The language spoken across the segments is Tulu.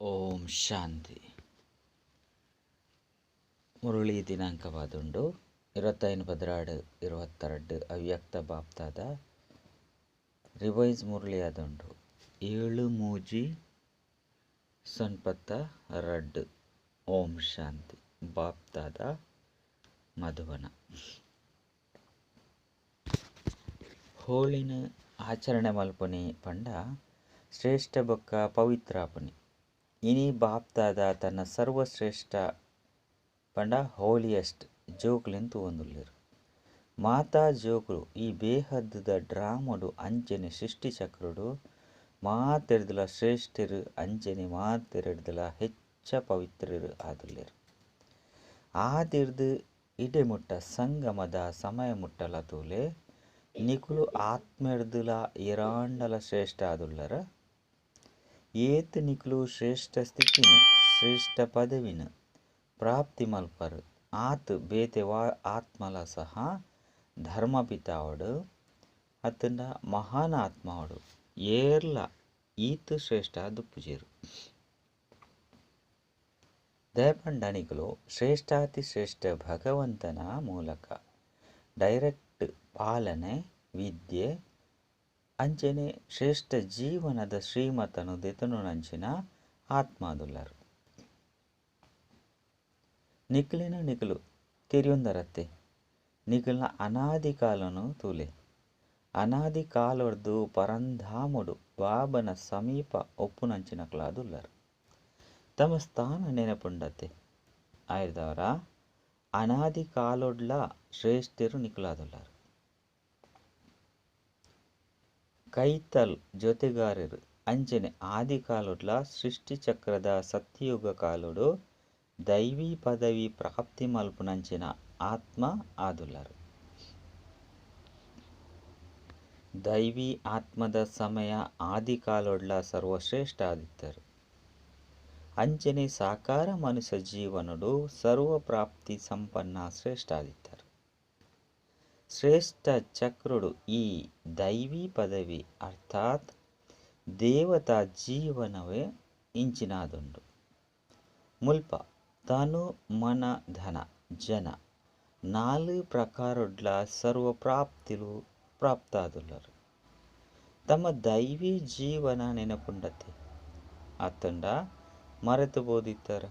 ಓಂ ಶಾಂತಿ. ಮುರಳಿ ದಿನಾಂಕವಾದುಂಡು 25-12 22 ಅವ್ಯಕ್ತ ಬಾಪ್ತಾದ ರಿವೈಸ್ ಮುರಳಿ ಆದುಂಡು 7 3 2. ಓಂ ಶಾಂತಿ. ಬಾಪ್ತಾದ ಮಧುವನ. ಹೋಳಿನ ಆಚರಣೆ ಮಲ್ಪನಿ ಪಂಡ ಶ್ರೇಷ್ಠ ಬೊಕ್ಕ ಪವಿತ್ರಾಪನಿ. ಇನಿ ಬಾಪ್ತಾದ ತನ್ನ ಸರ್ವಶ್ರೇಷ್ಠ ಪಂಡ ಹೋಲಿಯೆಸ್ಟ್ ಜೋಕ್ಲೆನ್ ತೂವೊಂದುಲ್ಲೆರ್. ಮಾತಾ ಜೋಕುಲು ಈ ಬೇಹದ್ದ ಡ್ರಾಮಡು ಅಂಚನೆ ಸೃಷ್ಟಿ ಚಕ್ರಡು ಮಾತೆರ್ದಲ ಶ್ರೇಷ್ಠರು ಅಂಚನೆ ಮಾತೆರ್ದಲ ಹೆಚ್ಚ ಪವಿತ್ರರು ಆದುಲ್ಲೆರ್. ಆದಿರ್ದು ಇಡೆ ಮುಟ್ಟ ಸಂಗಮದ ಸಮಯ ಮುಟ್ಟಲ ತೂಲೆ ನಿಕುಲು ಆತ್ಮೆರ್ದಲ ಏರಾಂಡಲ ಶ್ರೇಷ್ಠ ಆದುಲ್ಲರ. ಏತ್ ನಿಕುಲು ಶ್ರೇಷ್ಠ ಸ್ಥಿತಿನ ಶ್ರೇಷ್ಠ ಪದವಿನ ಪ್ರಾಪ್ತಿ ಮಲ್ಪರು ಆತ್ ಬೇತೆ ವಾ ಆತ್ಮಲ ಸಹ ಧರ್ಮಪಿತಾವಡು ಅತ್ತಂಡ ಮಹಾನ್ ಆತ್ಮಾವಡು ಏರ್ಲ ಈತ್ ಶ್ರೇಷ್ಠ ದುಪ್ಪುಜೇರು. ದಯಪಂಡ ನಿಕುಲು ಶ್ರೇಷ್ಠಾತಿ ಶ್ರೇಷ್ಠ ಭಗವಂತನ ಮೂಲಕ ಡೈರೆಕ್ಟ್ ಪಾಲನೆ ವಿದ್ಯೆ ಅಂಚನೆ ಶ್ರೇಷ್ಠ ಜೀವನದ ಶ್ರೀಮತನು ದೆತನುನಂಚಿನ ಆತ್ಮಾದುಲ್ಲರು. ನಿಕ್ಲಿನ ನಿಕುಲು ತೆರಿಯೊಂದರತ್ತೆ ನಿಕಲ್ನ ಅನಾದಿ ಕಾಲನು ತೂಲೆ. ಅನಾದಿ ಕಾಲೊರ್ದು ಪರಂಧಾಮುಡು ಬಾಬನ ಸಮೀಪ ಒಪ್ಪುನಂಚಿನಕ್ಲಾದುಲ್ಲರು. ತಮ್ಮ ಸ್ಥಾನ ನೆನಪುಂಡತ್ತೆ. ಆಯ್ದವರ ಅನಾದಿ ಕಾಲೊಡ್ಲ ಶ್ರೇಷ್ಠರು ನಿಕುಲಾದುಲ್ಲರು. ಕೈತಲ್ ಜೊತೆಗಾರರು ಅಂಚನೆ ಆದಿ ಕಾಲೊಡ್ಲ ಸೃಷ್ಟಿ ಚಕ್ರದ ಸತ್ಯಯುಗ ಕಾಲೊಡು ದೈವಿ ಪದವಿ ಪ್ರಾಪ್ತಿ ಮಲ್ಪುನಂಚಿನ ಆತ್ಮ ಆದುಲ್ಲರು. ದೈವಿ ಆತ್ಮದ ಸಮಯ ಆದಿ ಕಾಲೊಡ್ಲ ಸರ್ವಶ್ರೇಷ್ಠ ಆದಿತ್ತರು. ಅಂಚನೆ ಸಾಕಾರ ಮನುಷ್ಯ ಜೀವನಡು ಸರ್ವಪ್ರಾಪ್ತಿ ಸಂಪನ್ನ ಶ್ರೇಷ್ಠ ಆದಿತ್ತರು. ಶ್ರೇಷ್ಠ ಚಕ್ರುಡು ಈ ದೈವಿ ಪದವಿ ಅರ್ಥಾತ್ ದೇವತಾ ಜೀವನವೇ ಇಂಚಿನಾದುಂಡು. ಮುಲ್ಪ ತನು ಮನ ಧನ ಜನ 4 ಪ್ರಕಾರೊಡ್ಲ ಸರ್ವಪ್ರಾಪ್ತಿಲು ಪ್ರಾಪ್ತಾದುಲ್ಲರು. ತಮ್ಮ ದೈವಿ ಜೀವನ ನೆನಪುಂಡತೆ ಅತ್ತಂಡ ಮರೆತು ಬೋದಿತ್ತರ.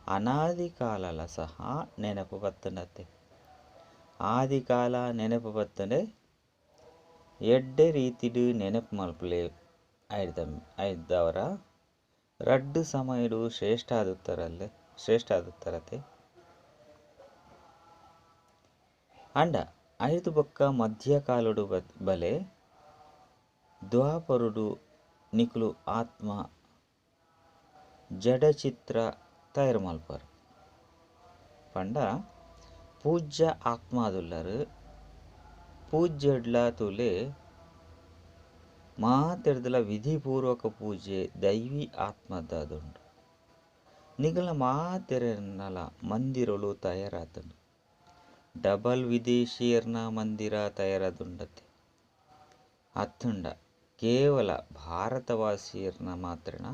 ಅನಾದಿ ಕಾಲಲ ಸಹ ನೆನಪು ಬತ್ತಂಡತೆ. ಆದಿಕಾಲ ನೆನಪು ಬತ್ತಂಡೆ ಎಡ್ಡೆ ರೀತಿಡು ನೆನಪು ಮಲ್ಪಲೆ ಐದವರ ರಡ್ಡು ಸಮಯಡು ಶ್ರೇಷ್ಠ ಆದುತ್ತರಲ್ಲೇ ಶ್ರೇಷ್ಠ ಆದುತ್ತರತೆ. ಅಂಡ ಐದು ಬೊಕ್ಕ ಮಧ್ಯಕಾಲುಡು ಬಲೆ ದ್ವಾಪರುಡು ನಿಕುಲು ಆತ್ಮ ಜಡಚಿತ್ರ ತಯಾರು ಮಲ್ಪರು. ಪಂಡ ಪೂಜ್ಯ ಆತ್ಮಾದುಲ್ಲರು. ಪೂಜ್ಯಡ್ಲ ತೂಲೆ ಮಾತೆರ್ದಲ ವಿಧಿಪೂರ್ವಕ ಪೂಜೆ ದೈವಿ ಆತ್ಮದಾದುಂಡು. ನಿಗಲ ಮಾತೆರೆನಲ ಮಂದಿರಳು ತಯಾರಾತುಂಡು. ಡಬಲ್ ವಿದೇಶಿಯರ್ನ ಮಂದಿರ ತಯಾರಾದುಂಡತೆ. ಅತ್ತುಂಡ ಕೇವಲ ಭಾರತವಾಸಿಯರ್ನ ಮಾತ್ರನ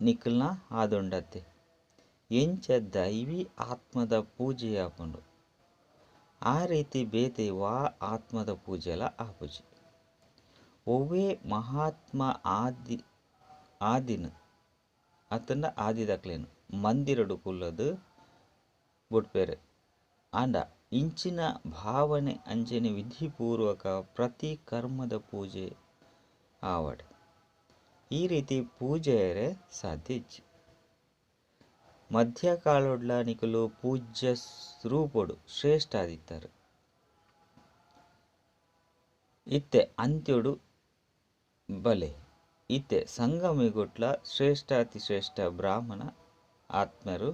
ನಿಕಲ್ನ ಆದುಂಡತೆ. ಎಂಚ ದೈವಿ ಆತ್ಮದ ಪೂಜೆ ಆಪುಂಡು ಆ ರೀತಿ ಬೇತೆ ವಾ ಆತ್ಮದ ಪೂಜೆಲ ಆಪುಜಿ. ಒವ್ವೇ ಮಹಾತ್ಮ ಆದಿ ಆದಿನ ಅತ್ತಂಡ ಆದಿದಕ್ಲೇನು ಮಂದಿರಡು ಕುಲ್ಲದು ಬುಡ್ಪೇರೆ. ಆಂಡ ಇಂಚಿನ ಭಾವನೆ ಅಂಚನೆ ವಿಧಿಪೂರ್ವಕ ಪ್ರತಿ ಕರ್ಮದ ಪೂಜೆ ಆವಡ್. ಈ ರೀತಿ ಪೂಜೆಯರೆ ಸಾಧ್ಯ ಇಜ್ಜಿ. ಮಧ್ಯಕಾಲೊಡ್ಲ ನಿಕುಲು ಪೂಜ್ಯ ರೂಪೊಡು ಶ್ರೇಷ್ಠ ಆದಿತ್ತಾರೆ. ಇತ್ತೆ ಅಂತ್ಯೊಡು ಬಲೆ ಇತ್ತೆ ಸಂಗಮಿಗೊಟ್ಲ ಶ್ರೇಷ್ಠಾತಿಶ್ರೇಷ್ಠ ಬ್ರಾಹ್ಮಣ ಆತ್ಮರು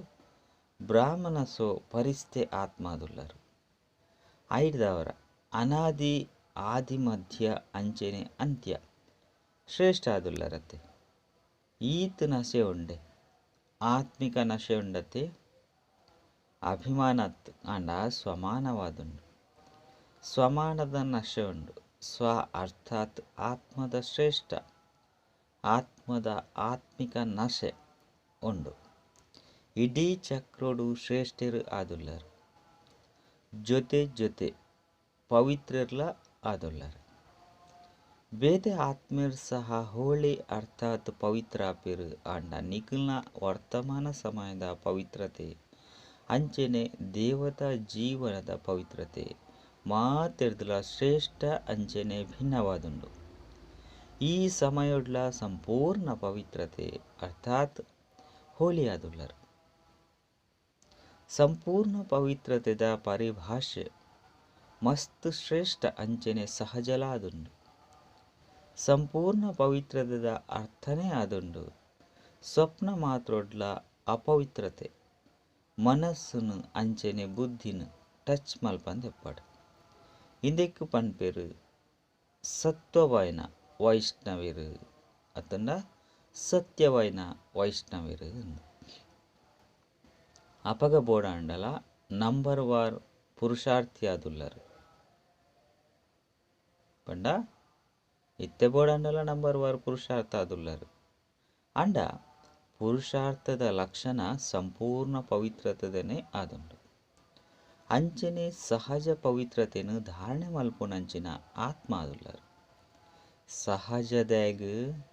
ಬ್ರಾಹ್ಮಣ ಸೋ ಪರಿಸ್ಥೆ ಆತ್ಮಾದುಲ್ಲರು. ಐದವರ ಅನಾದಿ ಆದಿ ಮಧ್ಯ ಅಂಚನೆ ಅಂತ್ಯ ಶ್ರೇಷ್ಠ ಆದುಲ್ಲರತ್ತೆ. ಈತ ನಶೆ ಉಂಡೆ ಆತ್ಮಿಕ ನಶೆ ಉಂಡತೆ. ಅಭಿಮಾನತ್ ಆಂಡ ಸ್ವಮಾನವಾದುಂಡು. ಸ್ವಮಾನದ ನಶೆ ಉಂಡು. ಸ್ವ ಅರ್ಥಾತ್ ಆತ್ಮದ ಶ್ರೇಷ್ಠ ಆತ್ಮದ ಆತ್ಮಿಕ ನಶೆ ಉಂಡು. ಇಡೀ ಚಕ್ರೊಡು ಶ್ರೇಷ್ಠರು ಆದುಲ್ಲರು. ಜೊತೆ ಜೊತೆ ಪವಿತ್ರರ್ಲ ಆದುಲ್ಲರು. ಬೇತೆ ಆತ್ಮೇರ್ ಸಹ ಹೋಳಿ ಅರ್ಥಾತ್ ಪವಿತ್ರಾಪಿರು ಆಂಡ ನಿಖಿಲ್ನ ವರ್ತಮಾನ ಸಮಯದ ಪವಿತ್ರತೆ ಅಂಚನೆ ದೇವತಾ ಜೀವನದ ಪವಿತ್ರತೆ ಮಾತೆರ್ದಲ ಶ್ರೇಷ್ಠ ಅಂಚನೆ ಭಿನ್ನವಾದುಂಡು. ಈ ಸಮಯೊಡ್ಲ ಸಂಪೂರ್ಣ ಪವಿತ್ರತೆ ಅರ್ಥಾತ್ ಹೋಳಿ ಆದುಲ್ಲರು. ಸಂಪೂರ್ಣ ಪವಿತ್ರತೆದ ಪರಿಭಾಷೆ ಮಸ್ತ್ ಶ್ರೇಷ್ಠ ಅಂಚನೆ ಸಹಜಲಾದುಂಡು. ಸಂಪೂರ್ಣ ಪವಿತ್ರತೆದ ಅರ್ಥನೇ ಆದುಂಡು. ಸ್ವಪ್ನ ಮಾತ್ರೊಡ್ಲ ಅಪವಿತ್ರತೆ ಮನಸ್ಸುನು ಅಂಚನೆ ಬುದ್ಧಿನು ಟಚ್ ಮಲ್ಪಂದೆಪ್ಪಡು. ಇಂದೆಕ್ಕು ಪನ್ಪೆರು ಸತ್ವವಾಯಿನ ವೈಷ್ಣವರು ಅತಂಡ ಸತ್ಯವಾಯಿನ ವೈಷ್ಣವರು. ಅಪಗ ಬೋಡಾಂಡಲ ನಂಬರ್ ವಾರ್ ಪುರುಷಾರ್ಥಿ ಆದುಲ್ಲರು. ಪಂಡ ಇತ್ತೆ ಬೋಡಾಂಡಲ ನಂಬರ್ ವಾರ್ ಪುರುಷಾರ್ಥ ಆದುಲ್ಲರು. ಅಂಡ ಪುರುಷಾರ್ಥದ ಲಕ್ಷಣ ಸಂಪೂರ್ಣ ಪವಿತ್ರತೆದನೆ ಆದುಂಡು. ಅಂಚನೆ ಸಹಜ ಪವಿತ್ರತೆನು ಧಾರಣೆ ಮಲ್ಪುನಂಚಿನ ಆತ್ಮ ಆದುಲ್ಲರು. ಸಹಜದಾಗ್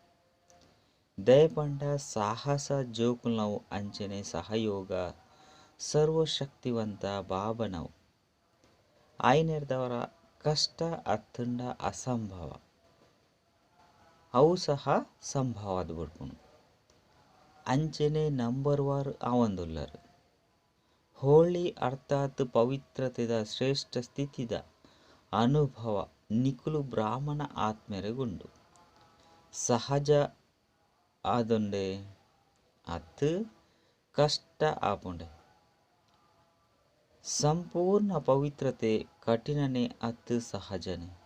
ದಯಪಂಡ ಸಾಹಸ ಜೋಕುಲ್ನವು ಅಂಚನೆ ಸಹಯೋಗ ಸರ್ವಶಕ್ತಿವಂತ ಬಾಬನವು ಆಯ್ನೆರ್ದವರ ಕಷ್ಟ ಅತ್ತಂಡ ಅಸಂಭವ ಅವು ಸಹ ಸಂಭವ ಬುಡ್ಪುನು. ಅಂಚನೆ ನಂಬರ್ ವಾರ್ ಆವಂದುಲ್ಲರು. ಹೋಳಿ ಅರ್ಥಾತ್ ಪವಿತ್ರತೆದ ಶ್ರೇಷ್ಠ ಸ್ಥಿತಿದ ಅನುಭವ ನಿಕುಲು ಬ್ರಾಹ್ಮಣ ಆತ್ಮೆರೆಗುಂಡು. ಸಹಜ ಆದುಂಡೆ ಅತ್ ಕಷ್ಟ ಆಪುಂಡೆ. ಸಂಪೂರ್ಣ ಪವಿತ್ರತೆ ಕಠಿಣನೆ ಅತ್ ಸಹಜನೆ.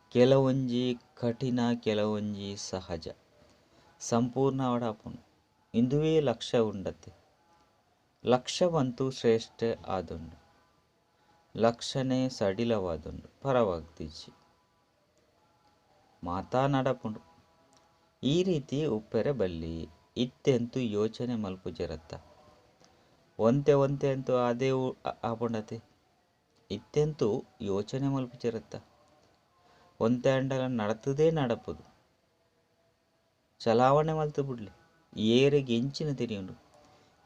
ಕೆಲವೊಂಜಿ ಕಠಿಣ ಕೆಲವೊಂಜಿ ಸಹಜ ಸಂಪೂರ್ಣ ವಡಾಪುಂಡು. ಇಂದುವೇ ಲಕ್ಷ್ಯ ಉಂಡತೆ. ಲಕ್ಷ್ಯವಂತೂ ಶ್ರೇಷ್ಠ ಆದುಂಡು. ಲಕ್ಷಣೆ ಸಡಿಲವಾದುಂಡು ಪರವಾಗ್ತಿಜ್ಜಿ ಮಾತಾ ನಡಪುಂಡು. ಈ ರೀತಿ ಉಪ್ಪೆರೆ ಬಲ್ಲಿ ಇತ್ತೆಂತು ಯೋಚನೆ ಮಲ್ಪುಜೆರತ್ತ. ಒಂತೆ ಒಂತೆ ಅಂತೂ ಅದೇ ಆಪುಂಡತೆ. ಇತ್ತೆಂತೂ ಯೋಚನೆ ಮಲ್ಪುಜೆರತ್ತ. ಒಂತೆ ಅಂಡಲ ನಡತದೇ ನಡಪುದು. ಚಲಾವಣೆ ಮಲ್ತು ಬುಡ್ಲಿ. ಏರಿಗೆ ಎಂಚಿನ ತೆರಿಯುಂಡು.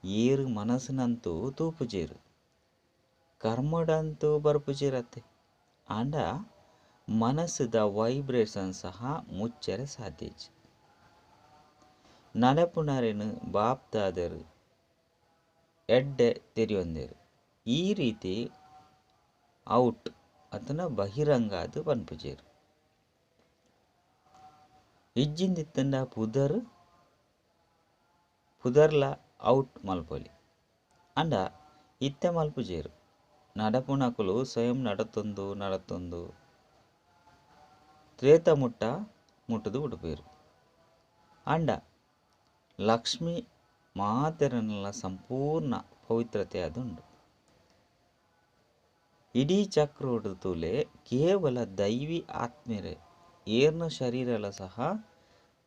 ಏರು ಮನಸ್ಸಿನಂತೂ ತೂಪುಜೇರು. ಕರ್ಮಡಂತೂ ಬರ್ಪುಜೆರತ್ತೆ. ಆಂಡ ಮನಸ್ಸುದ ವೈಬ್ರೇಷನ್ ಸಹ ಮುಚ್ಚರೆ ಸಾಧ್ಯ. ನಡಪುನರೇನು ಬಾಪ್ತಾದರು ಎಡ್ಡೆ ತೆರಿಯೊಂದೇರು. ಈ ರೀತಿ ಔಟ್ ಅತನ ಬಹಿರಂಗ ಅದು ಪನ್ಪುಜೇರು. ಇಜ್ಜಿಂದಿತ್ತಂಡ ಪುದರ್ ಪುದರ್ಲ ಔಟ್ ಮಲ್ಪೊಲಿ. ಅಂಡ ಇತ್ತೆ ಮಲ್ಪುಜೇರು. ನಡಪುನಕುಲು ಸ್ವಯಂ ನಡತೊಂದು ನಡತೊಂದು ತ್ರೇತ ಮುಟ್ಟ ಮುಟ್ಟುದು ಉಡುಪೇರು. ಅಂಡ ಲಕ್ಷ್ಮಿ ಮಾತೆರನೆಲ್ಲ ಸಂಪೂರ್ಣ ಪವಿತ್ರತೆ ಅದುಂಡು. ಇಡೀ ಚಕ್ರೋಡು ತೂಲೆ ಕೇವಲ ದೈವಿ ಆತ್ಮೆರೆ ಏರ್ನ ಶರೀರಲ ಸಹ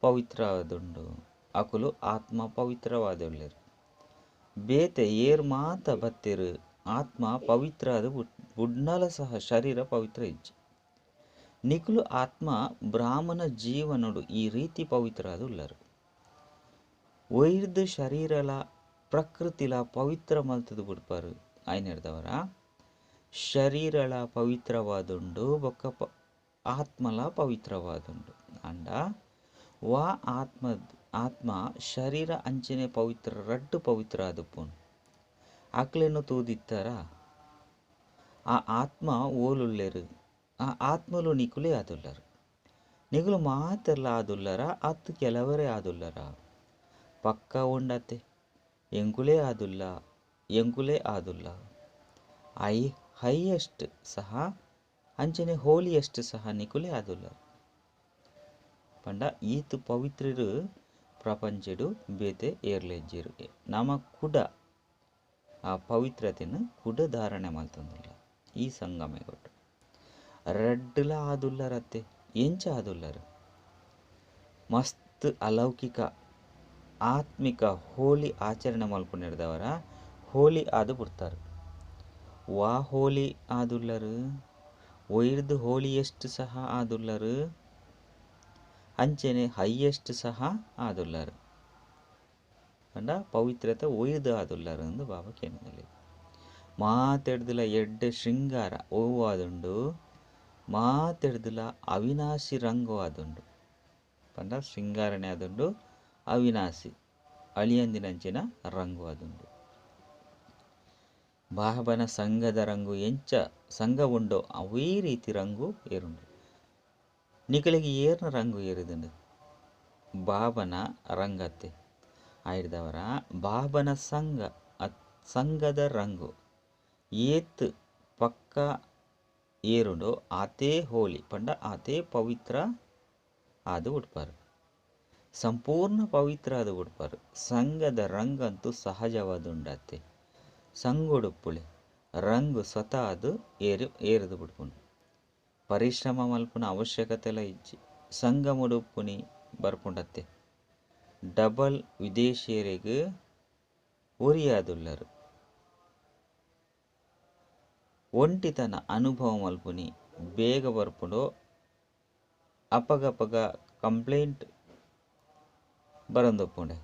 ಪವಿತ್ರವಾದುಂಡು. ಅಕುಲು ಆತ್ಮ ಪವಿತ್ರವಾದುಳ್ಳೇರು. ಬೇತೆ ಏರ್ ಮಾತ ಬತ್ತೆರು ಆತ್ಮ ಪವಿತ್ರ ಅದು ಬುಡ್ನಲ ಸಹ ಶರೀರ ಪವಿತ್ರ ಇಜ್ಜಿ. ನಿಕುಲು ಆತ್ಮ ಬ್ರಾಹ್ಮಣ ಜೀವನೋಡು ಈ ರೀತಿ ಪವಿತ್ರ ಆದುಲ್ಲರು. ಒಯ್ದು ಶರೀರಲ ಪ್ರಕೃತಿಲ ಪವಿತ್ರ ಮಲ್ತದು ಬುಡ್ಪಾರು ಆಯ್ನೆರ್ದವರ ಶರೀರಲ ಪವಿತ್ರವಾದುಂಡು ಬೊಕ್ಕ ಆತ್ಮಲ ಪವಿತ್ರವಾದುಂಡು. ಅಂಡ ವಾ ಆತ್ಮ ಆತ್ಮ ಶರೀರ ಅಂಚನೆ ಪವಿತ್ರ ರಡ್ಡು ಪವಿತ್ರ ಆದುಪ್ಪುನು. ಅಕ್ಲೆನು ತೂದಿತ್ತಾರ ಆ ಆತ್ಮ ಓಲುಲ್ಲೇರು. ಆ ಆತ್ಮಲು ನಿಕುಲೇ ಆದುಲ್ಲರು. ನಿಕುಲು ಮಾತೆರ್ಲ ಆದುಲ್ಲರ ಅತ್ತು ಕೆಲವರೇ ಆದುಲ್ಲರ. ಪಕ್ಕ ಉಂಡತೆ ಎಂಕುಲೇ ಆದುಲ್ಲ ಎಂಕುಲೇ ಆದುಲ್ಲ. I highest ಸಹ ಅಂಚನೆ ಹೋಲಿಯೆಸ್ಟ್ ಸಹ ನಿಕುಲೇ ಆದುಲ್ಲರು. ಪಂಡ ಈತ್ ಪವಿತ್ರರು ಪ್ರಪಂಚಡು ಬೇತೆ ಏರ್ಲೆಜ್ಜೆರು. ನಮ ಕುಡ ಆ ಪವಿತ್ರತೆನು ಕುಡ ಧಾರಣೆ ಮಲ್ತೊಂದುಲ್ಲ ಈ ಸಂಗಮೆಗೊಟ್ಟು. ರಡ್ಡುಲ ಆದುಲ್ಲರತ್ತೆ ಎಂಚ ಆದುಲ್ಲರು. ಮಸ್ತ್ ಅಲೌಕಿಕ ಆತ್ಮಿಕ ಹೋಲಿ ಆಚರಣೆ ಮಲ್ಪುನೆಡ್ದವರ ಹೋಲಿ ಆದ್ ಬುಡ್ತಾರೆ. ವಾ ಹೋಲಿ ಆದುಲ್ಲರು ಒಯ್ದು ಹೋಲಿಯೆಸ್ಟ್ ಸಹ ಆದುಲ್ಲರು ಅಂಚನೆ ಹೈಯೆಸ್ಟ್ ಸಹ ಆದುಲ್ಲರು ಪಂಡ ಪವಿತ್ರತೆ ಒಯ್ದು ಆದುಲ್ಲರು ಎಂದು ಬಾಬಾ ಕೇಂದ್ರದಲ್ಲಿ. ಮಾತೆಡ್ದಲ ಎಡ್ಡೆ ಶೃಂಗಾರ ಓವಾದುಂಡು ಮಾತೆಡ್ದಲ ಅವಿನಾಶಿ ರಂಗು ಆದುಂಡು ಪಂಡ ಶೃಂಗಾರನೆ ಆದುಂಡು ಅವಿನಾಶಿ ಅಳಿಯಂದಿನಂಚಿನ ರಂಗು ಆದುಂಡು. ಬಾಬನ ಸಂಘದ ರಂಗು ಎಂಚ ಸಂಘ ಉಂಡೋ ಅವೇ ರೀತಿ ರಂಗು ಏರುಂಡು. ನಿಕಲಿಗೆ ಏರ್ನ ರಂಗು ಏರಿದುಂಡು ಬಾಬನ ರಂಗತ್ತೆ ಆಯ್ದವರ ಬಾಬನ ಸಂಘ ಸಂಘದ ರಂಗು ಏತ್ ಪಕ್ಕ ಏರುಂಡೋ ಆತೇ ಹೋಲಿ ಪಂಡ ಆತೇ ಪವಿತ್ರ ಆದು ಉಡ್ಪಾರು ಸಂಪೂರ್ಣ ಪವಿತ್ರ ಆದು ಉಡ್ಪಾರು. ಸಂಘದ ರಂಗಂತೂ ಸಹಜವಾದುಂಡತ್ತೆ ಸಂಗೊಡುಪ್ಪುಳೆ ರಂಗು ಸ್ವತಃ ಅದು ಏರಿದು ಬಿಡ್ಪುಂಡು. ಪರಿಶ್ರಮ ಮಲ್ಪುನ ಅವಶ್ಯಕತೆಲ ಇಜ್ಜಿ ಸಂಗಮುಡುಪ್ಪುನಿ ಬರ್ಪುಂಡತ್ತೆ. ಡಬಲ್ ವಿದೇಶಿಯರಿಗೆ ಒರಿಯಾದುಲ್ಲರು ಒಂಟಿತನ ಅನುಭವ ಮಲ್ಪುನಿ ಬೇಗ ಬರ್ಪುಂಡು ಅಪಗಪಗ ಕಂಪ್ಲೇಂಟ್ ಬರಂದೊಪ್ಪುಂಡೆ.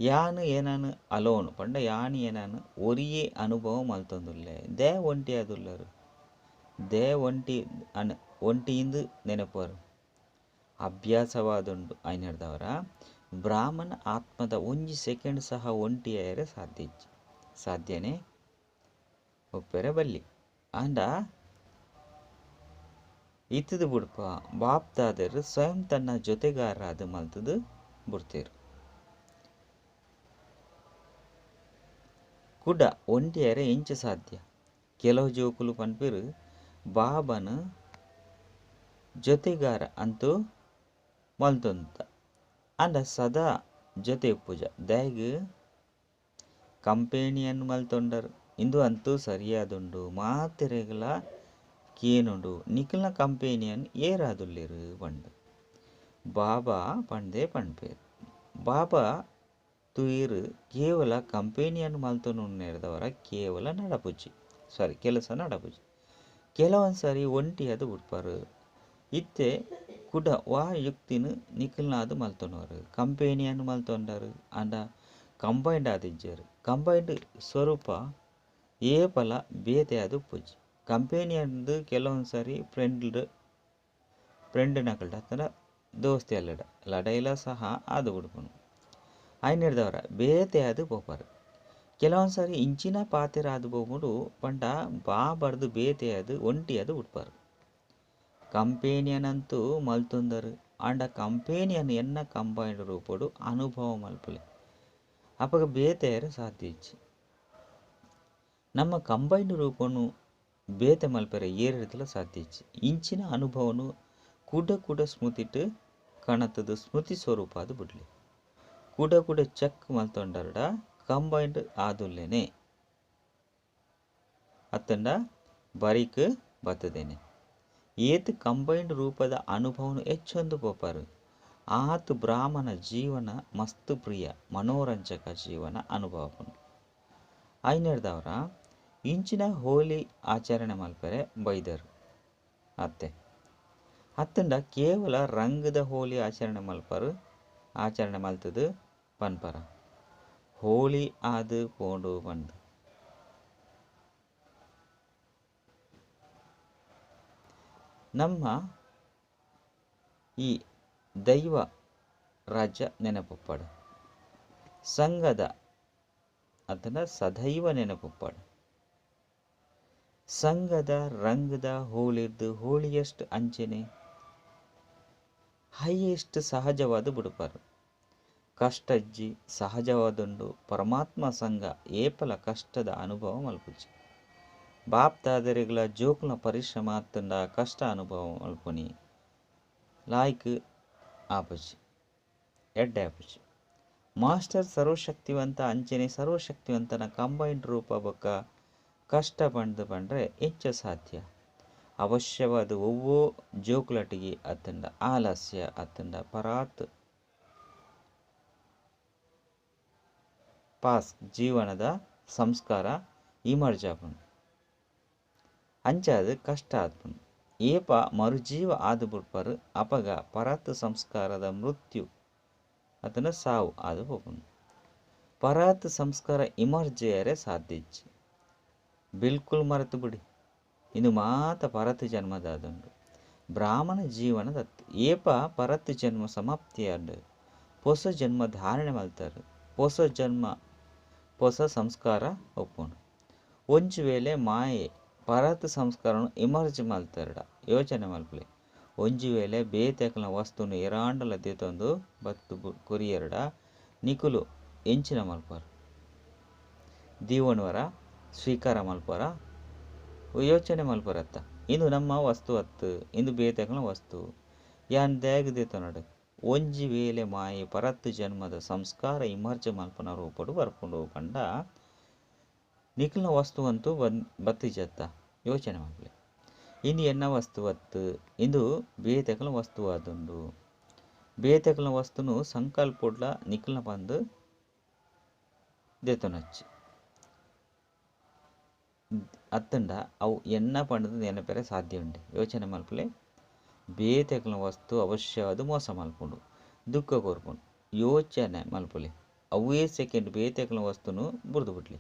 ಯಾನು ಏನಾನು ಅಲೋನ್ ಪಂಡ ಯಾನು ಏನಾನು ಒರಿಯೇ ಅನುಭವ ಮಲ್ತೊಂದುಲ್ಲೆ they ಒಂಟಿ ಆದುಲ್ಲರು they ಒಂಟಿ ಅನ್ ಒಂಟಿಯಿಂದ ನೆನಪರು ಅಭ್ಯಾಸವಾದುಂಡು ಐನರ್ದವರ ಬ್ರಾಹ್ಮಣ ಆತ್ಮದ ಒಂಜಿ ಸೆಕೆಂಡ್ ಸಹ ಒಂಟಿಯಾಯರೆ ಸಾಧ್ಯ ಸಾಧ್ಯನೇ ಒಪ್ಪೆರೆ ಬಲ್ಲಿ. ಆಂಡ ಇತ್ತದು ಬುಡ್ಪ ಬಾಪ್ದಾದರು ಸ್ವಯಂ ತನ್ನ ಜೊತೆಗಾರ ಅದು ಮಲ್ತದು ಬುಡ್ತೇರು. ಕುಡ ಒಂಟಿಯರೆ ಎಂಚ ಸಾಧ್ಯ. ಕೆಲವು ಜೋಕುಲು ಪನ್ಪಿರು ಬಾಬನ ಜೊತೆಗಾರ ಅಂತೂ ಮಲ್ತೊಂತ ಆಂಡ ಸದಾ ಜೊತೆ ಪೂಜ ದಾಗ್ ಕಂಪೇನಿಯನ್ನು ಮಲ್ತೊಂಡರು ಇಂದು ಅಂತೂ ಸರಿಯಾದುಂಡು ಮಾತೆರೆಗಳ ಕೇನುಂಡು ನಿಖಲ್ನ ಕಂಪೇನಿಯನ್ ಏರಾದುಲ್ಲೇರು ಪಂಡು ಬಾಬಾ ಪಂದೇ ಪಣ್ಪೇರು. ಬಾಬಾ ತುಯಿರು ಕೇವಲ ಕಂಪೇನಿಯನ್ನು ಮಲ್ತೊನುನ್ನೆರ್ದವರ ಕೇವಲ ನಡಪುಜಿ ಸಾರಿ ಕೆಲಸ ನಡಪುಜಿ ಕೆಲವೊಂದು ಸಾರಿ ಒಂಟಿ ಅದು ಬುಡ್ಪಾರು. ಇತ್ತೆ ಕುಡ ವಾ ಯುಕ್ತಿನ ನಿಖಲ್ನಾದು ಮಲ್ತೊನವರು ಕಂಪೇನಿಯನ್ನು ಮಲ್ತೊಂಡರು ಆಂಡ ಕಂಬೈಂಡ್ ಆದಿಜ್ಜರು ಕಂಬೈಂಡ್ ಸ್ವರೂಪ ಏಪಲ ಬೇತೆ ಅದು ಪೂಜಿ ಕಂಪೇನಿಯಂದು ಕೆಲವೊಂದು ಸಾರಿ ಫ್ರೆಂಡ್ ನಕಲ್ಡ ಅಥವಾ ದೋಸ್ತಿ ಅಲ್ಲಡ ಲಡೈಲ ಸಹ ಅದು ಬಿಡ್ಪುನು ಐನಿಡ್ದವರ ಬೇತೆ ಅದು ಪೋಪಾರು. ಕೆಲವೊಂದು ಸಾರಿ ಇಂಚಿನ ಪಾತೆರ ಅದು ಪೋಪುಂಡು ಪಂಡ ಬಾಬರ್ದು ಬೇತೆ ಅದು ಒಂಟಿ ಅದು ಬಿಡ್ಪಾರು. ಕಂಪೇನಿಯನ್ ಅಂತೂ ಮಲ್ತೊಂದರು ಆಂಡ ಕಂಪೇನಿಯನ್ ಎನ್ನ ಕಂಬೈಂಡ್ ರೂಪಡು ಅನುಭವ ಮಲ್ಪುಲೆ ಅಪಗ ಬೇತೆಯರು ಸಾಧ್ಯ ಇಜ್ಜಿ. ನಮ್ಮ ಕಂಬೈಂಡ್ ರೂಪನು ಬೇತೆ ಮಲ್ಪೆರೆ ಏರಿಡ್ದಲ ಸಾಧ್ಯ ಇಜ್ಜಿ. ಇಂಚಿನ ಅನುಭವನು ಕೂಡ ಕೂಡ ಸ್ಮೃತಿಟ್ ಕಣತದ ಸ್ಮೃತಿ ಸ್ವರೂಪ ಅದು ಬಿಡ್ಲಿ ಕೂಡ ಕೂಡ ಚೆಕ್ ಮಲ್ತೊಂಡರಡ ಕಂಬೈಂಡ್ ಆದುಲ್ಲೇನೆ ಅತ್ತಂಡ ಬರಿಕ್ ಬತ್ತದೇನೆ. ಏತ್ ಕಂಬೈಂಡ್ ರೂಪದ ಅನುಭವನು ಹೆಚ್ಚೊಂದು ಪೋಪಾರು ಆತು ಬ್ರಾಹ್ಮಣ ಜೀವನ ಮಸ್ತ್ ಪ್ರಿಯ ಮನೋರಂಜಕ ಜೀವನ ಅನುಭವನು. ಐನೆಡ್ದವರ ಇಂಚಿನ ಹೋಲಿ ಆಚರಣೆ ಮಲ್ಪೆರೆ ಬೈದರು ಅತ್ತೆ ಅತ್ತಂಡ ಕೇವಲ ರಂಗದ ಹೋಲಿ ಆಚರಣೆ ಮಲ್ಪರು ಆಚರಣೆ ಮಲ್ತದು ಪನ್ಪರ ಹೋಲಿ ಆದು ಪೋಂಡು ಪಂದು. ನಮ್ಮ ಈ ದೈವ ರಾಜ್ಯ ನೆನಪುಪ್ಪಾಡು ಸಂಘದ ಅದನ್ನ ಸದೈವ ನೆನಪುಪ್ಪಾಡು. ಸಂಘದ ರಂಗದ ಹೋಳಿರ್ದು ಹೋಳಿಯಷ್ಟು ಅಂಚೆನೆ ಹೈಯೆಸ್ಟ್ ಸಹಜವಾದ ಬುಡುಪಾರು. ಕಷ್ಟಜ್ಜಿ ಸಹಜವಾದುಂಡು ಪರಮಾತ್ಮ ಸಂಘ ಏಪಲ ಕಷ್ಟದ ಅನುಭವ ಮಲ್ಪುಜಿ. ಬಾಪ್ತಾದರಿಗಳ ಜೋಕುಲ ಪರಿಶ್ರಮ ಅತ್ತಂಡ ಕಷ್ಟ ಅನುಭವ ಮಲ್ಪುನಿ ಲಾಯ್ಕ್ ಆಪುಜಿ ಎಡ್ಡೆ ಆಪುಜಿ. ಮಾಸ್ಟರ್ ಸರ್ವಶಕ್ತಿವಂತ ಅಂಚನೆ ಸರ್ವಶಕ್ತಿವಂತನ ಕಂಬೈಂಡ್ ರೂಪ ಬೊಕ್ಕ ಕಷ್ಟ ಪಂಡ್ದು ಪಂಡ್ರೆ ಹೆಚ್ಚ ಸಾಧ್ಯ. ಅವಶ್ಯವಾದ ಒವ್ವೋ ಜೋಕುಲಟಿಗೆ ಅತ್ತಂಡ ಆಲಸ್ಯ ಅತ್ತಂಡ ಪರಾತ್ ಪಾಸ್ ಜೀವನದ ಸಂಸ್ಕಾರ ಇಮರ್ಜ್ ಆಪುಂಡು ಅಂಚಾದ್ ಕಷ್ಟ ಆಪುಂಡು ಏಪ ಮರುಜೀವ ಆದ್ ಬುಡ್ಪರ್ ಅಪಗ ಪರತ್ ಸಂಸ್ಕಾರದ ಮೃತ್ಯು ಅತನ ಸಾವು ಆದ್ ಪೋಪುಂಡು ಪರತ್ ಸಂಸ್ಕಾರ ಇಮರ್ಜ್ ಆಯೆರೆ ಸಾಧ್ಯ ಇಜ್ಜಿ ಬಿಲ್ಕುಲ್ ಮರೆತು ಬಿಡಿ ಇಂದು ಮಾತ ಪರತ್ ಜನ್ಮದಾದುಂಡು ಬ್ರಾಹ್ಮಣ ಜೀವನದತ್ತು ಏಪ ಪರತ್ ಜನ್ಮ ಸಮಾಪ್ತಿಯಾಂಡ್ ಪೊಸ ಜನ್ಮ ಧಾರಣೆ ಮಲ್ತಾರ್ ಪೊಸ ಜನ್ಮ ಪೊಸ ಸಂಸ್ಕಾರ ಒಪ್ಪುಂಡು ಒಂಜಿ ವೇಳೆ ಮಾಯೆ ಪರತ್ ಸಂಸ್ಕಾರನು ಇಮರ್ಜ್ ಮಲ್ತಾರಡ ಯೋಚನೆ ಮಲ್ಪಲೆ ಒಂಜಿ ವೇಳೆ ಬೇತೆಕಲ್ನ ವಸ್ತುನು ಏರಾಂಡಲ ದೇತೊಂದು ಬತ್ತು ಕೊರಿಯರ್ಡ ನಿಕುಲು ಎಂಚಿನ ಮಲ್ಪರ್ ದೀವಣವರ ಸ್ವೀಕಾರ ಮಲ್ಪರ ಯೋಚನೆ ಮಲ್ಪರತ್ತ ಇಂದು ನಮ್ಮ ವಸ್ತು ಅತ್ತು ಇಂದು ಬೇತೆಕಲ್ನ ವಸ್ತು ಯಾನ್ ದ್ಯಾಗ್ ದೇತೊನಡು ಒಂಜಿ ವೇಳೆ ಮಾಯೆ ಪರತ್ ಜನ್ಮದ ಸಂಸ್ಕಾರ ಇಮರ್ಜ್ ಮಲ್ಪನ ರೂಪಡು ಬರ್ಪುಂಡು ಪಂಡ ನಿಕಲ್ನ ವಸ್ತು ಅಂತೂ ಬತ್ತಿಜತ್ತ ಯೋಚನೆ ಮಲ್ಪಲೆ ಇಂದು ಎನ್ನ ವಸ್ತು ಅತ್ತು ಇಂದು ಬೇತೆಕಲ್ನ ವಸ್ತು ಆದುಂಡು ಬೇತೆಕಲ್ನ ವಸ್ತುನು ಸಂಕಲ್ಪೊಡ್ಲ ನಿಕಲ್ನ ಪಂದು ದೇತೊನಚ್ಚಿ ಅತ್ತಂಡ ಅವು ಎನ್ನ ಪಂಡದು ನೆನಪೆರೆ ಸಾಧ್ಯ ಉಂಡು ಯೋಚನೆ ಮಲ್ಪಲೆ ಬೇತೆಕಲ್ನ ವಸ್ತು ಅವಶ್ಯವಾದ ಮೋಸ ಮಲ್ಪುಂಡು ದುಃಖ ಕೊರ್ಪುಂಡು ಯೋಚನೆ ಮಲ್ಪಲೆ ಅವೇ ಸೆಕೆಂಡ್ ಬೇತೆಕಲ್ನ ವಸ್ತುನು ಬುರ್ದು ಬಿಡ್ಲಿ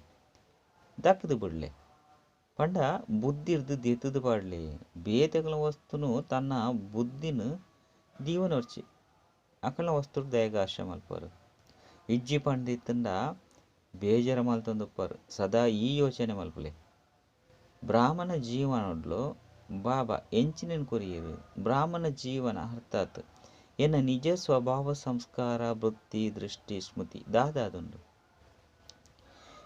ದಕ್ಕದು ಬಿಡ್ಲಿ ಪಂಡ ಬುದ್ಧಿರ್ದು ದೆತ್ತದು ಪಾಡ್ಲಿ ಬೇತೆಕಲ್ನ ವಸ್ತುನು ತನ್ನ ಬುದ್ಧಿನ ದೀವನೊರ್ಚಿ ಅಕಲ್ನ ವಸ್ತು ದಯಗ ಆಶೆ ಮಲ್ಪರು ಇಜ್ಜಿ ಪಂಡಿತ್ತಂಡ ಬೇಜಾರ ಮಲ್ತೊಂದುಪ್ಪರು ಸದಾ ಈ ಯೋಚನೆ ಮಲ್ಪಲೆ ಬ್ರಾಹ್ಮಣ ಜೀವನೊಡ್ಲು ಬಾಬಾ ಎಂಚಿನ ಕೊರಿಯರು ಬ್ರಾಹ್ಮಣ ಜೀವನ ಅರ್ಥಾತ್ ಎನ್ನ ನಿಜ ಸ್ವಭಾವ ಸಂಸ್ಕಾರ ವೃತ್ತಿ ದೃಷ್ಟಿ ಸ್ಮೃತಿ ದಾದಾದುಂಡು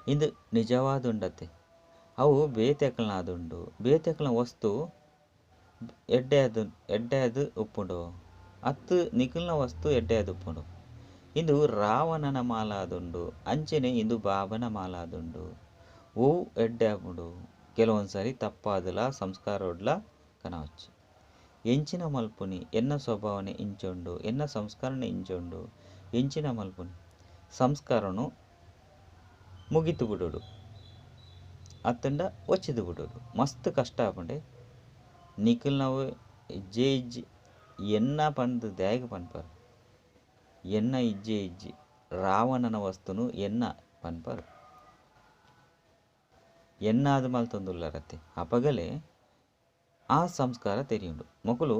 ಇಂದು ನಿಜವಾದುಂಡತೆ ಅವು ಬೇತೆಕಲ್ನ ಆದುಂಡು ಬೇತೆಕಲ್ನ ವಸ್ತು ಎಡ್ಡೆಯಾದ ಎಡ್ಡೆಯಾದ ಉಪ್ಪುಂಡು ಅತ್ತು ನಿಕಲ್ನ ವಸ್ತು ಎಡ್ಡೆಯಾದ ಉಪ್ಪುಂಡು ಇಂದು ರಾವಣನ ಮಾಲಾದುಂಡು ಅಂಚನೆ ಇಂದು ಬಾಬನ ಮಾಲಾದುಂಡು ಓ ಎಡ್ಡೆ ಆಪುಂಡು ಕೆಲವೊಂದು ಸಾರಿ ತಪ್ಪಾದಲ ಸಂಸ್ಕಾರೊಡ್ಲ ಕನವಚ್ಚು ಎಂಚಿನ ಮಲ್ಪುನಿ ಎನ್ನ ಸ್ವಭಾವನೆ ಇಂಚೊಂಡು ಎನ್ನ ಸಂಸ್ಕರಣೆ ಇಂಚೊಂಡು ಎಂಚಿನ ಮಲ್ಪುನಿ ಸಂಸ್ಕಾರನು ಮುಗಿತು ಬಿಡೋಡು ಅತ್ತಂಡ ಒಚ್ಚಿದು ಬಿಡೋಡು ಮಸ್ತ್ ಕಷ್ಟ ಆಪುಂಡೆ ನಿಕಲ್ನವು ಇಜ್ಜೆ ಇಜ್ಜಿ ಎನ್ನ ಪಂದ್ ದ್ಯಾಗ್ ಪನ್ಪರ್ ಎನ್ನ ಇಜ್ಜೆ ಇಜ್ಜಿ ರಾವಣನ ವಸ್ತುನು ಎನ್ನ ಪನ್ಪರ್ ಎನ್ನಾದ ಮಲ್ತೊಂದುಲ್ಲರತ್ತೆ ಅಪಗಲೆ ಆ ಸಂಸ್ಕಾರ ತೆರಿಯುಂಡು ಮೊಕುಲು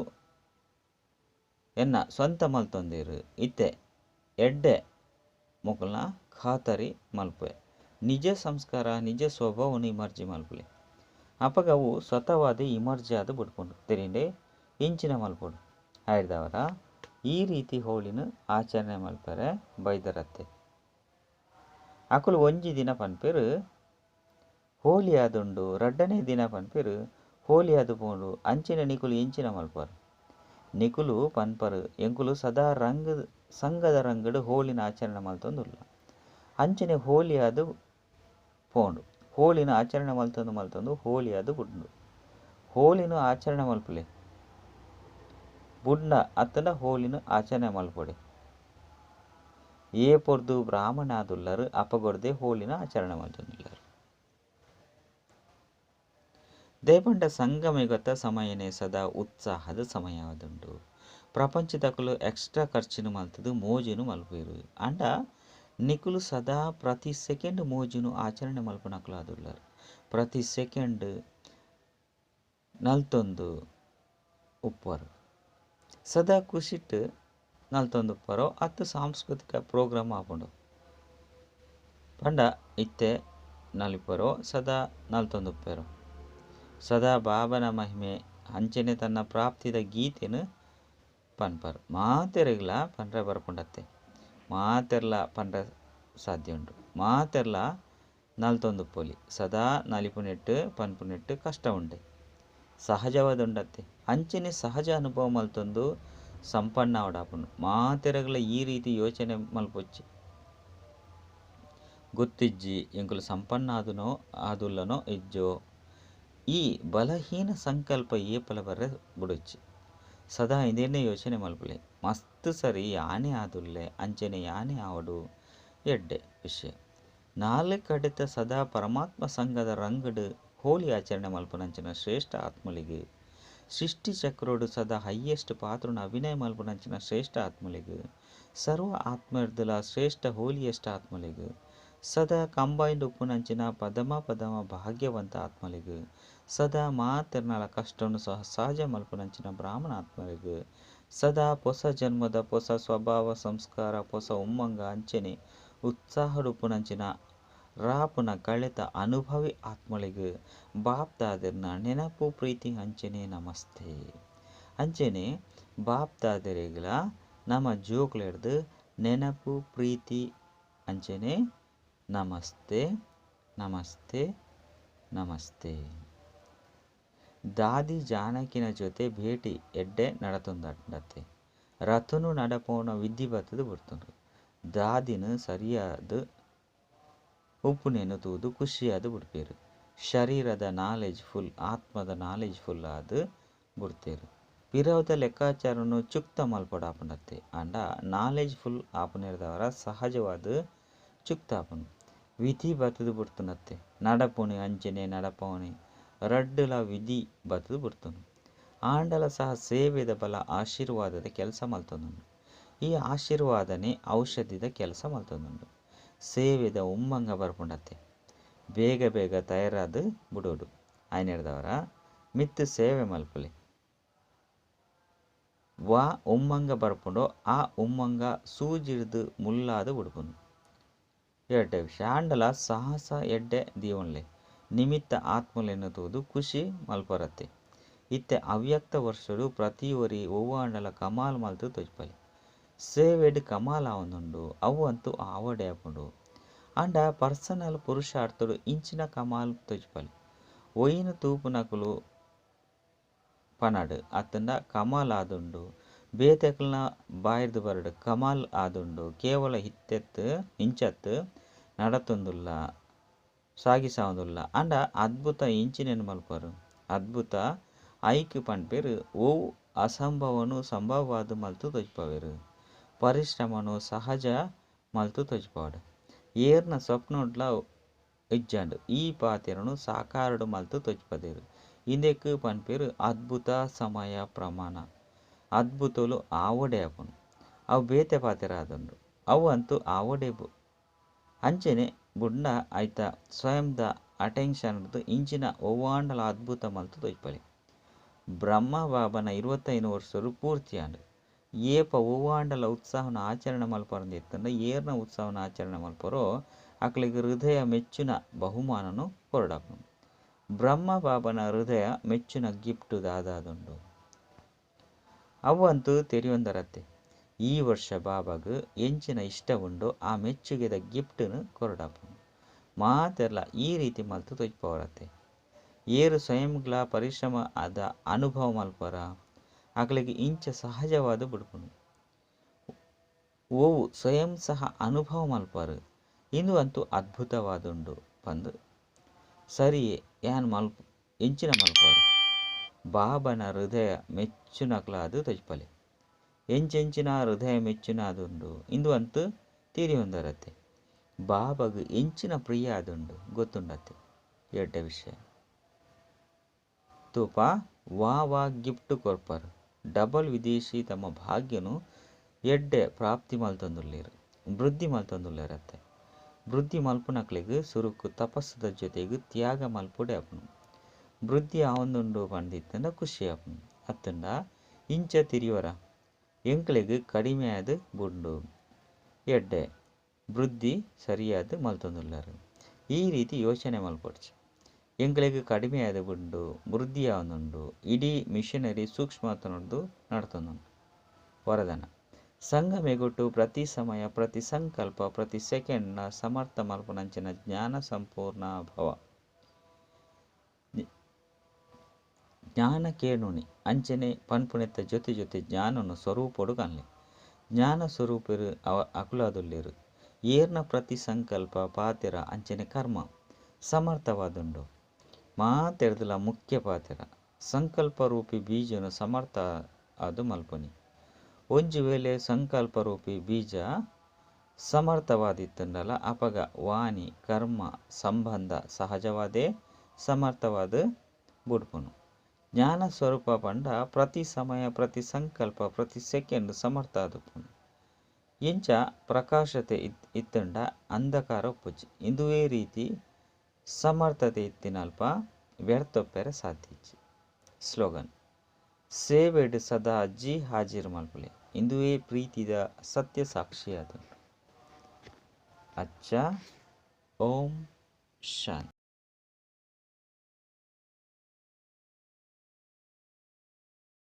ಎನ್ನ ಸ್ವಂತ ಮಲ್ತೊಂದಿರು ಇತ್ತೆ ಎಡ್ಡೆ ಮೊಕಲ್ನ ಖಾತರಿ ಮಲ್ಪೆ ನಿಜ ಸಂಸ್ಕಾರ ನಿಜ ಸ್ವಭಾವನು ಇಮರ್ಜಿ ಮಲ್ಪಲೆ ಅಪಗ ಅವು ಸ್ವತಃವಾದ ಇಮರ್ಜಿ ಆದ ಬಿಡ್ಕೊಂಡು ತೆರಿಂಡೆ ಇಂಚಿನ ಮಲ್ಪೊಡು ಆಯ್ದವರ ಈ ರೀತಿ ಹೋಳಿನ ಆಚರಣೆ ಮಲ್ಪರೆ ಬೈದರತ್ತೆ ಅಕುಲು ಒಂಜಿ ದಿನ ಪನ್ಪೆರು ಹೋಲಿ ಆದುಂಡು ರಡ್ಡನೇ ದಿನ ಪನ್ಪೆರು ಹೋಲಿ ಆದು ಪೋಂಡು ಅಂಚಿನ ನಿಕುಲು ಎಂಚಿನ ಮಲ್ಪರು ನಿಕುಲು ಪನ್ಪರು ಎಂಕುಲು ಸದಾ ರಂಗ ಸಂಘದ ರಂಗಡು ಹೋಳಿನ ಆಚರಣೆ ಮಲ್ತೊಂದುಲ್ಲ ಅಂಚನೆ ಹೋಲಿ ಆದು ಪೋಂಡು ಹೋಳಿನ ಆಚರಣೆ ಮಲ್ತೊಂದು ಮಲ್ತೊಂದು ಹೋಲಿ ಆದು ಬುಡ್ಂಡು ಹೋಳಿನ ಆಚರಣೆ ಮಲ್ಪಲೆ ಬುಡ್ನ ಅತ್ತಂಡ ಹೋಳಿನ ಆಚರಣೆ ಮಲ್ಪೊಡೆ ಏ ಪೊರ್ದು ಬ್ರಾಹ್ಮಣ ಆದುಲ್ಲರು ಅಪಗೊಡ್ದೆ ಹೋಳಿನ ಆಚರಣೆ ಮಲ್ತೊಂದುಲ್ಲರು ದೇಪಂಡ ಸಂಗಮಿಗತ ಸಮಯನೇ ಸದಾ ಉತ್ಸಾಹದ ಸಮಯವಾದುಂಡು ಪ್ರಪಂಚದಕುಲು ಎಕ್ಸ್ಟ್ರಾ ಖರ್ಚಿನ ಮಲ್ತದು ಮೋಜಿನು ಮಲ್ಪೇರು ಅಂಡ ನಿಕುಲು ಸದಾ ಪ್ರತಿ ಸೆಕೆಂಡ್ ಮೋಜಿನು ಆಚರಣೆ ಮಲ್ಪನಕುಲು ಆದುಲ್ಲರು ಪ್ರತಿ ಸೆಕೆಂಡ್ ನಲ್ತೊಂದು ಉಪ್ಪರು ಸದಾ ಖುಷಿಟ್ಟು ನಲ್ತೊಂದು ಉಪ್ಪರೋ ಅತ್ತು ಸಾಂಸ್ಕೃತಿಕ ಪ್ರೋಗ್ರಾಮ್ ಆಪುಂಡು ಪಂಡ ಇತ್ತೆ ನಲಿಪರೋ ಸದಾ ನಲ್ತೊಂದು ಉಪ್ಪೇರು ಸದಾ ಬಾಬನ ಮಹಿಮೆ ಅಂಚನೆ ತನ್ನ ಪ್ರಾಪ್ತಿದ ಗೀತೆನು ಪನ್ಪರ್ ಮಾತೆರೆಗ್ಲ ಪನ್ರೆ ಬರ್ಪುಂಡತ್ತೆ ಮಾತೆರ್ಲ ಪನ್ರೆ ಸಾಧ್ಯ ಉಂಟು ಮಾತೆರ್ಲ ನಲ್ತೊಂದು ಪೊಲಿ ಸದಾ ನಲಿಪುನೆಟ್ಟು ಪನ್ಪುನೆಟ್ಟು ಕಷ್ಟ ಉಂಡೆ ಸಹಜವಾದ ಉಂಡತ್ತೆ ಅಂಚನೆ ಸಹಜ ಅನುಭವ ಮಲ್ತೊಂದು ಸಂಪನ್ನ ಅವಡಾಪುಂಡು ಮಾತೆರೆಗ್ಲ ಈ ರೀತಿ ಯೋಚನೆ ಮಲ್ಪೊಚ್ಚಿ ಗೊತ್ತಿಜ್ಜಿ ಎಂಕುಲು ಸಂಪನ್ನ ಆದುನೋ ಆದುಲ್ಲನೋ ಇಜ್ಜೋ ಈ ಬಲಹೀನ ಸಂಕಲ್ಪ ಏಪಲ ಬರ್ರೆ ಬುಡೊಚ್ಚಿ. ಸದಾ ಇಂದೇನೇ ಯೋಚನೆ ಮಲ್ಪುಲೆ. ಮಸ್ತ್ ಸರಿ ಯಾನೆ ಆದುಲ್ಲೆ ಅಂಚನೆ ಯಾನೆ ಆವಡು ಎಡ್ಡೆ ವಿಷಯ. ನಾಲ್ ಕಡೆತ ಸದಾ ಪರಮಾತ್ಮ ಸಂಘದ ರಂಗಡ್ ಹೋಲಿ ಆಚರಣೆ ಮಲ್ಪುನಂಚಿನ ಶ್ರೇಷ್ಠ ಆತ್ಮಲಿಗ್, ಸೃಷ್ಟಿ ಚಕ್ರೋಡು ಸದಾ ಹೈಯೆಸ್ಟ್ ಪಾತ್ರನ ಅಭಿನಯ ಮಲ್ಪುನಂಚಿನ ಶ್ರೇಷ್ಠ ಆತ್ಮಲಿಗ್, ಸರ್ವ ಆತ್ಮರ್ದಲ ಶ್ರೇಷ್ಠ ಹೋಲಿಯೆಸ್ಟ್ ಆತ್ಮಲಿಗ್, ಸದಾ ಕಂಬೈಂಡ್ ಉಪ್ಪುನಂಚಿನ ಪದಮ ಪದಮ ಭಾಗ್ಯವಂತ ಆತ್ಮಲಿಗ್, ಸದಾ ಮಾತೆರ್ನಲ ಕಷ್ಟನು ಸಹ ಸಹಜ ಮಲ್ಪುನಂಚಿನ ಬ್ರಾಹ್ಮಣ ಆತ್ಮಲಿಗ್, ಸದಾ ಪೊಸ ಜನ್ಮದ ಪೊಸ ಸ್ವಭಾವ ಸಂಸ್ಕಾರ ಪೊಸ ಉಮ್ಮಂಗ ಅಂಚನೆ ಉತ್ಸಾಹಡುಪ್ಪುನಂಚಿನ ರಾಪುನ ಕಳೆತ ಅನುಭವಿ ಆತ್ಮಲಿಗ್ ಬಾಪ್ದಾದೆರ್ನ ನೆನಪು ಪ್ರೀತಿ ಅಂಚನೆ ನಮಸ್ತೆ. ಅಂಚನೆ ಬಾಪ್ದಾದೆರೆಗ್ಲ ನಮ್ಮ ಜೋಕ್ಲೆಡ್ದು ನೆನಪು ಪ್ರೀತಿ ಅಂಚನೆ ನಮಸ್ತೆ ನಮಸ್ತೆ ನಮಸ್ತೆ. ದಾದಿ ಜಾನಕಿನ ಜೊತೆ ಭೇಟಿ ಎಡ್ಡೆ ನಡತೊಂದತ್ತೆ. ರಥನು ನಡಪೋಣ ವಿಧಿ ಬತ್ತದು ಬರ್ತುಂಡು. ದಾದಿನ ಸರಿಯಾದ ಉಪ್ಪುನೇನು ತೂದು ಖುಷಿಯಾದ ಬಿಡ್ಪೇರು. ಶರೀರದ ನಾಲೆಜ್ ಫುಲ್ ಆತ್ಮದ ನಾಲೆಜ್ ಫುಲ್ ಆದ ಬಿಡ್ತೇರು. ಪಿರವದ ಲೆಕ್ಕಾಚಾರನು ಚುಕ್ತ ಮಲ್ಪಡಾಪುಂಡತ್ತೆ. ಆಂಡ ನಾಲೆಜ್ ಫುಲ್ ಆಪುನೇರ್ದವರ ಸಹಜವಾದ ಚುಕ್ತಾಪುನು ವಿಧಿ ಬತ್ತದು ಬಿಡ್ತುನತ್ತೆ. ನಡಪುಣಿ ಅಂಚನೆ ನಡಪವಣಿ ರಡ್ಡುಲ ವಿಧಿ ಬತ್ತದು ಬಿಡ್ತುನು. ಆಂಡಲ ಸಹ ಸೇವೆದ ಬಲ ಆಶೀರ್ವಾದದ ಕೆಲಸ ಮಲ್ತೊಂದುಂಡು. ಈ ಆಶೀರ್ವಾದನೆ ಔಷಧಿದ ಕೆಲಸ ಮಲ್ತೊಂದುಂಡು. ಸೇವೆದ ಉಮ್ಮಂಗ ಬರ್ಪುಂಡತ್ತೆ. ಬೇಗ ಬೇಗ ತಯಾರಾದ ಬುಡೋಡು. ಆಯ್ನೆರ್ದವರ ಮಿತ್ತು ಸೇವೆ ಮಲ್ಪುಲೆ. ವಾ ಉಮ್ಮಂಗ ಬರ್ಪುಂಡೋ ಆ ಉಮ್ಮಂಗ ಸೂಜಿಡ್ದು ಮುಲ್ಲಾದ ಬುಡ್ಪುನು. ಎಡ್ಡೆ ವಿಷಯ. ಆಂಡಲ ಸಾಹಸ ಎಡ್ಡೆ ದೀವನ್ಲೆ. ನಿಮಿತ್ತ ಆತ್ಮಲೆನ್ನು ತೂದು ಖುಷಿ ಮಲ್ಪರತ್ತೆ. ಇತ್ತೆ ಅವ್ಯಕ್ತ ವರ್ಷಡು ಪ್ರತಿ ಒರಿ ಒವ್ವಾಂಡಲ ಕಮಾಲ್ ಮಲ್ತು ತೊಜ್ಪಲೆ. ಸೇವೆಡ್ ಕಮಾಲ್ ಆವೊಂದುಂಡು. ಅವು ಅಂತೂ ಆವಡೆ ಆಪುಂಡು. ಆಂಡ ಪರ್ಸನಲ್ ಪುರುಷಾರ್ಥಡು ಇಂಚಿನ ಕಮಾಲ್ ತೊಜ್ಪಲೆ. ಒಯಿನ್ ತೂಪುನಕುಲು ಪನಡು ಅತ್ತಂಡ ಕಮಾಲ್ ಆದುಂಡು. ಬೇತೆಕ್ಲ್ನ ಬಾಯಿರ್ದ್ ಬರಡು ಕಮಾಲ್ ಆದುಂಡು. ಕೇವಲ ಹಿತ್ತೆತ್ ಇಂಚತ್ ನಡತೊಂದುಲ್ಲ ಸಾಗಿಸಾವೊಂದುಲ್ಲ. ಆಂಡ ಅದ್ಭುತ ಇಂಚಿನೇನು ಮಲ್ಪರು. ಅದ್ಭುತ ಐಕ್ ಪನ್ಪೆರ್ ಒವು ಅಸಂಭವನು ಸಂಭವವಾದ ಮಲ್ತು ತೊಜ್ಪವೆರು. ಪರಿಶ್ರಮನು ಸಹಜ ಮಲ್ತು ತೊಜ್ಪವಾಡು. ಏರ್ನ ಸ್ವಪ್ನೋಡ್ಲ ಇಜ್ಜಂಡು ಈ ಪಾತೆರನು ಸಾಕಾರಡು ಮಲ್ತು ತೊಜ್ಪದೇರು. ಇಂದೆಕ್ ಪನ್ಪೆರ್ ಅದ್ಭುತ ಸಮಯ ಪ್ರಮಾಣ. ಅದ್ಭುತಲು ಆವಡೆ ಆಪುನು. ಅವು ಬೇತೆ ಪಾತೆರ ಆದುಂಡು. ಅವು ಅಂತೂ ಆವಡೆ ಅಂಚನೆ ಬುಡ್ಂಡ ಐತ ಸ್ವಯಂದ ಅಟೆನ್ಷನ್ ಇಂಚಿನ ಒವ್ವಾಂಡಲ ಅದ್ಭುತ ಮಲ್ತು ತೊಜ್ಪಲೆ. ಬ್ರಹ್ಮ ಬಾಬನ 25 ವರ್ಷರು ಪೂರ್ತಿಯಾಂಡು. ಏಪ ಒವ್ವಾಂಡಲ ಉತ್ಸಾಹನ ಆಚರಣೆ ಮಲ್ಪರಂದು ಇತ್ತಂಡ ಏರ್ನ ಉತ್ಸಾಹನ ಆಚರಣೆ ಮಲ್ಪರೋ ಅಕ್ಲೆಗ್ ಹೃದಯ ಮೆಚ್ಚುನ ಬಹುಮಾನನು ಕೊರಡಾಪುನು. ಬ್ರಹ್ಮ ಬಾಬನ ಹೃದಯ ಮೆಚ್ಚುನ ಗಿಫ್ಟ್ ದಾದಾದುಂಡು. ಅವಂತೂ ತೆರಿಯೊಂದರತ್ತೆ. ಈ ವರ್ಷ ಬಾಬಾಗ್ ಎಂಚಿನ ಇಷ್ಟ ಉಂಡೋ ಆ ಮೆಚ್ಚುಗೆದ ಗಿಫ್ಟನ್ನು ಕೊರಡಾಪುನು. ಮಾತೆರ್ಲ ಈ ರೀತಿ ಮಲ್ತು ತೊಜ್ಪವರತ್ತೆ. ಏರು ಸ್ವಯಂಗ್ಲ ಪರಿಶ್ರಮ ಆದ ಅನುಭವ ಮಲ್ಪರ ಅಕ್ಲೆಗ್ ಇಂಚ ಸಹಜವಾದ ಬುಡ್ಪುನು. ಓವು ಸ್ವಯಂ ಸಹ ಅನುಭವ ಮಲ್ಪರು. ಇಂದು ಅಂತೂ ಅದ್ಭುತವಾದುಂಡು ಪಂದು ಸರಿಯೇ ಯಾನ್ ಮಲ್ಪ ಎಂಚಿನ ಮಲ್ಪರು. ಬಾಬನ ಹೃದಯ ಮೆಚ್ಚುನಕ್ಲಾದು ತೊಜ್ಪಲೆ. ಎಂಚೆಂಚಿನ ಹೃದಯ ಮೆಚ್ಚುನ ಆದುಂಡು. ಇಂದು ಅಂತೂ ತೀರಿಯೊಂದರತ್ತೆ. ಬಾಬಗ್ ಎಂಚಿನ ಪ್ರಿಯ ಆದುಂಡು ಗೊತ್ತುಂಡತ್ತೆ. ಎಡ್ಡೆ ವಿಷಯ. ತೂಪ ವಾ ವಾ ಗಿಫ್ಟ್ ಕೊರ್ಪರು. ಡಬಲ್ ವಿದೇಶಿ ತಮ್ಮ ಭಾಗ್ಯನು ಎಡ್ಡೆ ಪ್ರಾಪ್ತಿ ಮಲ್ತೊಂದುಲ್ಲೆರ್. ವೃದ್ಧಿ ಮಲ್ತೊಂದುಲ್ಲೆರತ್ತೆ. ವೃದ್ಧಿ ಮಲ್ಪುನಕ್ಲೆಗ್ ಸುರುಕು ತಪಸ್ಸುದ ಜೊತೆಗ್ ತ್ಯಾಗ ಮಲ್ಪುಡೆ ಆಪುನು. ವೃದ್ಧಿ ಆವೊಂದುಂಡು ಪಂದಿತ್ತಂಡ ಖುಷಿ ಆಪುನು. ಅತ್ತಂಡ ಇಂಚ ತಿರಿಯವರ ಎಂಕ್ಲೆಗ್ ಕಡಿಮೆ ಆದ್ ಬುಡ್ಂಡು. ಎಡ್ಡೆ ವೃದ್ಧಿ ಸರಿಯಾದ ಮಲ್ತೊಂದುಲ್ಲೆರ್. ಈ ರೀತಿ ಯೋಚನೆ ಮಲ್ಪೊಡ್ಚಿ. ಎಂಕ್ಲೆಗ್ ಕಡಿಮೆ ಆದ್ ಬುಡ್ಂಡು ವೃದ್ಧಿ ಆವೊಂದುಂಡು. ಇಡೀ ಮಿಷನರಿ ಸೂಕ್ಷ್ಮತನೊಡ್ದು ನಡತೊಂದುಂಡು. ವರದಾನ. ಸಂಗಮೆಗೊಟ್ಟು ಪ್ರತಿ ಸಮಯ ಪ್ರತಿ ಸಂಕಲ್ಪ ಪ್ರತಿ ಸೆಕೆಂಡ್ನ ಸಮರ್ಥ ಮಲ್ಪುನಂಚಿನ ಜ್ಞಾನ ಸಂಪೂರ್ಣ ಭವ. ಜ್ಞಾನ ಕೇಣುನಿ ಅಂಚನೆ ಪನ್ಪುನೆತ್ತ ಜೊತೆ ಜೊತೆ ಜ್ಞಾನನು ಸ್ವರೂಪೊಡು ಕನ್ಲೆ. ಜ್ಞಾನ ಸ್ವರೂಪರು ಅವ ಅಕುಲಾದುಲ್ಲೆರು. ಏರ್ನ ಪ್ರತಿ ಸಂಕಲ್ಪ ಪಾತೆರ ಅಂಚನೆ ಕರ್ಮ ಸಮರ್ಥವಾದುಂಡು. ಮಾತೆಡ್ದಲ ಮುಖ್ಯ ಪಾತೆರ. ಸಂಕಲ್ಪ ರೂಪಿ ಬೀಜನು ಸಮರ್ಥ ಆದ್ ಮಲ್ಪುನಿ. ಒಂಜಿ ವೇಳೆ ಸಂಕಲ್ಪ ರೂಪಿ ಬೀಜ ಸಮರ್ಥವಾದಿತ್ತುಂಡಲ ಅಪಗ ವಾಣಿ, ಕರ್ಮ, ಸಂಬಂಧ ಸಹಜವಾದೇ ಸಮರ್ಥವಾದ್ ಬುಡ್ಪುನು. ಜ್ಞಾನ ಸ್ವರೂಪ ಪಂಡ ಪ್ರತಿ ಸಮಯ, ಪ್ರತಿ ಸಂಕಲ್ಪ, ಪ್ರತಿ ಸೆಕೆಂಡ್ ಸಮರ್ಥ ಆದುಪ್ಪುನು. ಇಂಚ ಪ್ರಕಾಶತೆ ಇತ್ತುಂಡ ಅಂಧಕಾರ ಉಪ್ಪುಜಿ. ಇಂದುವೇ ರೀತಿ ಸಮರ್ಥತೆ ಇತ್ತಿನಲ್ಪ ವ್ಯರ್ಥೊಪ್ಪೆರೆ ಸಾಧ್ಯ ಇಜ್ಜಿ. ಸ್ಲೋಗನ್ ಸೇವೆಡ್ ಸದಾ ಜಿ ಹಾಜಿರ್ ಮಲ್ಪುಲೆ. ಇಂದುವೇ ಪ್ರೀತಿದ ಸತ್ಯ ಸಾಕ್ಷಿಯಾದುಂಡು. ಅಚ್ಚ ಓಂ ಶಾಂತಿ.